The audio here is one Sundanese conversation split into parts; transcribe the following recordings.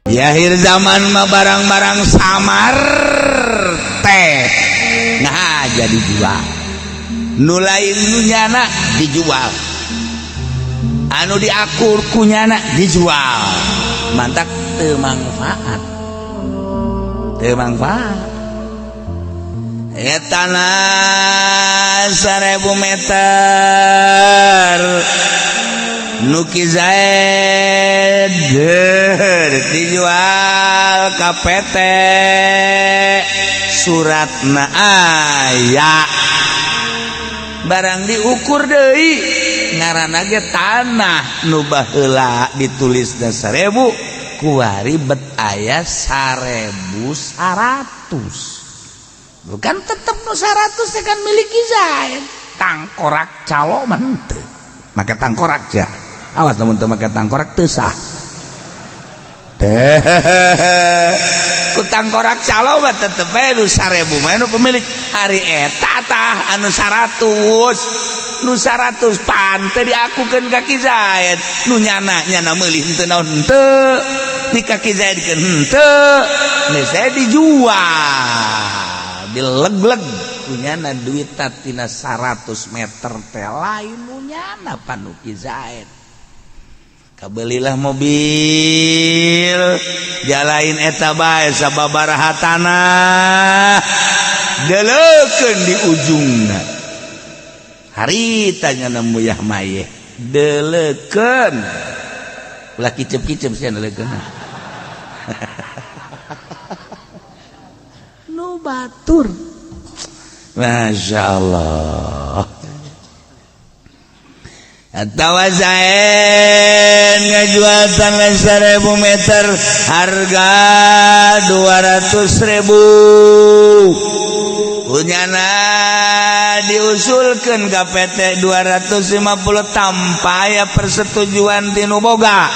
Di akhir zaman mah barang-barang samar teh nah jadi jual, nu lain nu nyana dijual, anu diakur ku nyana dijual, mantak teu manfaat, teu manfaat. Eta tanah 1000 meter nu Ki Zaid dijual ka PT, suratna aya, barang diukur deui ngaranna ge tanah nu baheula ditulis da 1000, kuari bet aya 1100, bukan tetep nu 100 teh kan milik Ki Zaid. Tangkorak calo mah henteu make tangkorak ja, awas lamun teu make tangkorak teu sah teh. Ku tangkorak calo mah tetep bae nu 1000 mah nu pemilik. Hari eta tah anu 100, nu 100 pan teu diakukeun ka Ki Zaid, nu nyana nyana meuli henteu naon henteu, di ka Ki Zaid keun henteu, geus saya dijual dileg-leg punyana duit tina 100 meter teh lain nu nyana pan nu Ki Zaid. Kabelilah mobil jalain eta bae sababaraha tanah, deleukeun di ujungna harita nya muyah mayeh, deleukeun ulah kicep-kicep sia deleukeun nu batur. Masya Allah. Atawa Zaid ngajual tanah 1000 meter harga 200.000, punyana diusulkan ke PT 250 tanpa ya persetujuan tinu boga.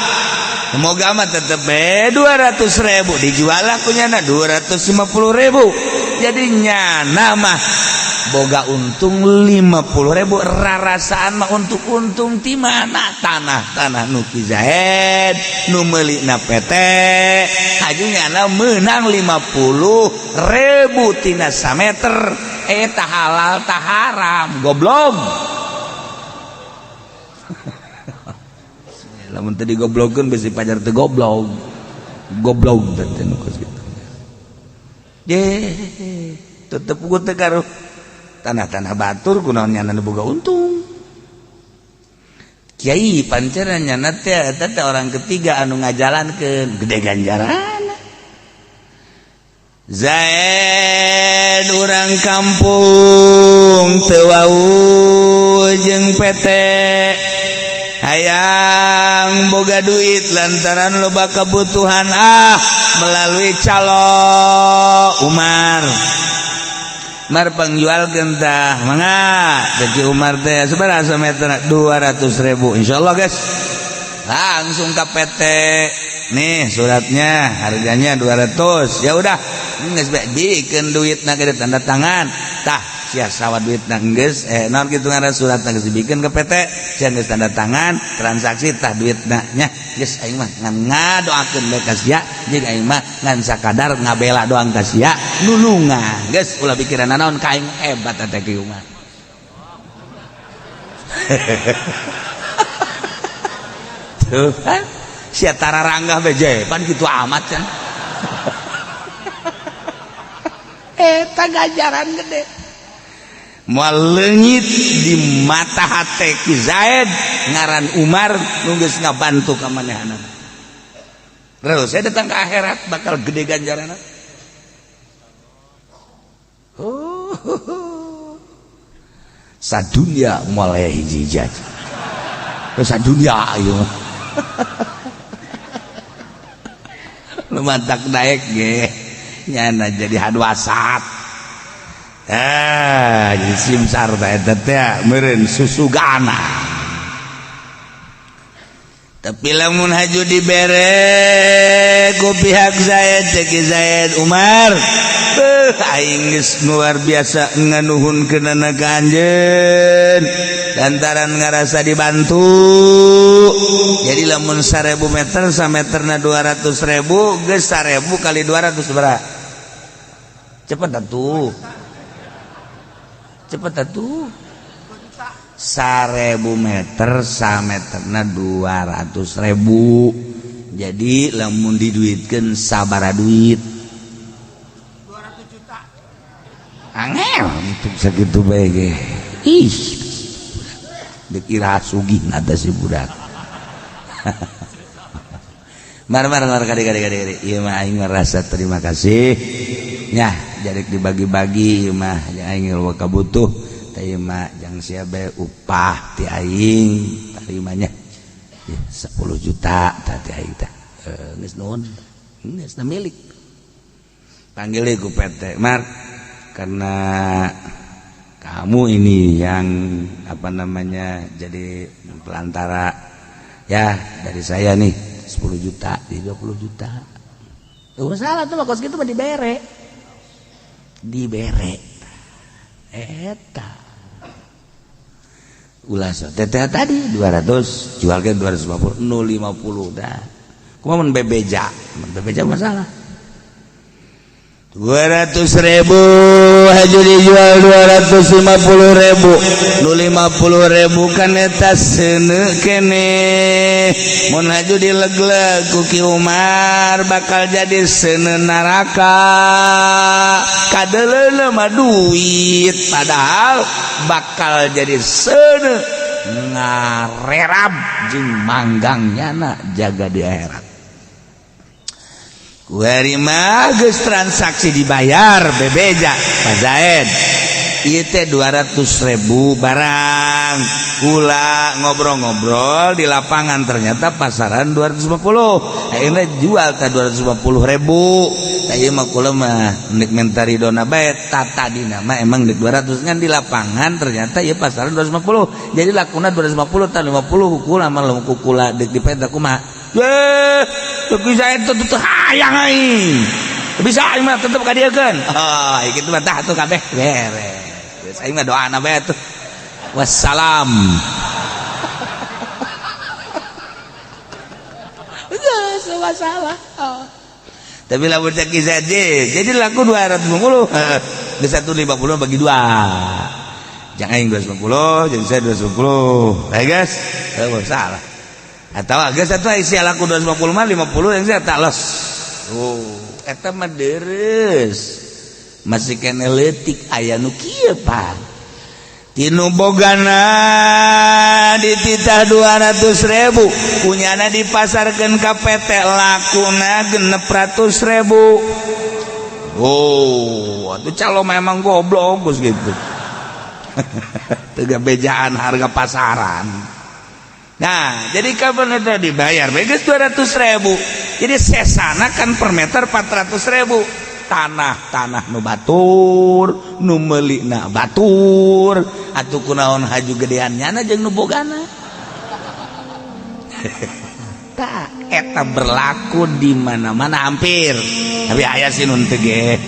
Moga mah tetep 200.000, dijual lah kunyana 250.000, jadi nyana mah boga untung 50.000. Rarasaan mah untuk untung ti mana? Tanah-tanah nu Ki Zaid, nu meulina PT, haju nyana menang 50.000 tina sameter. Eta halal tah haram, goblok? Lamun teu digoblogkeun bisi pajar teu goblok, goblok teh nu kos kitu. Ye tetep gua teh karo tanah-tanah batur, kunaon nyana nu boga untung. Kiai panceran nyana teh eta teh orang ketiga anu ngajalankeun, gede ganjaran. Zaid urang kampung teu wau jeung PT, hayang boga duit lantaran loba kebutuhan, ah melalui calo Umar. Mar pangjual gentah mangga jadi Umar teh sabaraha sameter? 200.000. Insyaallah guys, langsung ke PT, nih suratnya, harganya 200. Ya udah geus bikin duit na gede tanda tangan tah sia sawa duit na geus naon kitu ngaran, suratna geus dibikeun ke PT, sia geus tanda tangan transaksi, tah duitna nya geus. Aing mah ngan ngadoakeun bae ka sia, jeung aing mah ngan sakadar ngabela doang ka sia, nulungan geus, ulah pikiran naon ka aing. Hebat teh Ki Umar tuh kan, sia tararanggah beje pan kitu amat kan. Eta ganjaran gede moal leungit di mata hate Ki Zaid ngaran Umar nu geus ngabantu ka manehna. Terus saya datang ke akhirat bakal gede ganjaranna. Oh, sadunya moal aya hiji hiji sadunya ayo lu mantak daek ge nyana jadi hadwasat, ah jadi simsar teh eta teh meureun susugana. Tapi lamun haju dibere ku pihak Zaid, cek Zaid, "Umar, beuh, aing geus luar biasa nganuhunkeunana ka anjeun." Lantaran ngarasa dibantu. Jadi lamun 1000 meter sameterna 200.000, geus 1000 kali 200 berapa? Cepet atuh. Cepet atuh. 1000 meter sameterna 200.000. Jadi lamun diduitkeun sabara duit? 200 juta. Angel untuk sakitu bae ge. Ih. Dikira sugih nada si budak. Mar mar mar, kade kade kade kade. Ieu mah aing merasa terima kasih. Nyah, jadi dibagi-bagi ieu mah aing loba kabutuh. Teh ieu mah jang sia bae upah ti aing tarimanya. Ya, 10 juta tadi aing teh. Geus nuhun. Geus milik. Panggil ku PT. Mar, karena kamu ini yang apa namanya jadi pelantara ya dari saya nih 10 juta di 20 juta. Tuh masalah tuh kos gitu mah dibere. Dibere. Eta. Ulah so teteh tadi 200 jual ke 250 050 dah. Kumaha mun bebeja? Mun bebeja masalah. 200.000 haju dijual 250.000, nu 50.000 kan eta seuneu keneh. Mun haju dilegleg ku Ki Umar bakal jadi seuneu neraka. Kadeleuna mah duit, padahal bakal jadi seuneu ngarerab jeung manggang nyana jaga di akhirat. Kuari mah geus transaksi dibayar bebeja Pak Zaid. Ieu teh 200.000 barang. Kula ngobrol-ngobrol di lapangan ternyata pasaran 250. Ayeuna jual teh 250.000. Tah ieu mah kula mah nek minta ridona bae, tata dina mah emang dek 200, ngan di lapangan ternyata ieu pasaran 250. Jadi lakuna 250 tah 50 kula mah lamun ku kula dek dipeta kumaha? Weh, bisa itu tuh hayang aing. Bisa aing mah tetep ka dieukeun. Oh, kitu mah tah tuh kabeh beres. Geus aing mah doana bae tuh. Wassalam. Geus masalah. Oh. Tapi lamun cek jadi laku 250. Geus 150 bagi dua. Jangan aing 250, jadi saya 250. Baik guys, oh, salah. Atau geus atuh isi laku 250 mah 50 yang saya tak los. Oh, eta mah deres. Masih kene leutik aya nu kieu, Pak. Tinu bogana dititah 200.000, kunyana dipasarkeun ka PT lakuna 600.000. Oh, atuh calo memang goblok geus gitu. Teu bejaan harga pasaran. Nah, jadi kapan itu dibayar? Bagus 200.000. Jadi sesana kan per meter 400.000. Tanah-tanah nu batur, nu meulina batur, atuh kunaon haju gedean nyana jeung nu bogana. Tah, eta berlaku di mana-mana hampir. Tapi aya sih nu teu ge.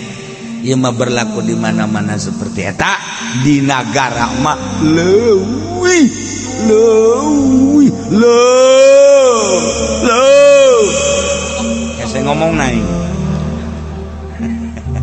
Ieu mah berlaku di mana-mana seperti eta di nagara mah leuwih leuwih leuwih leuwih. Saya ngomong naik.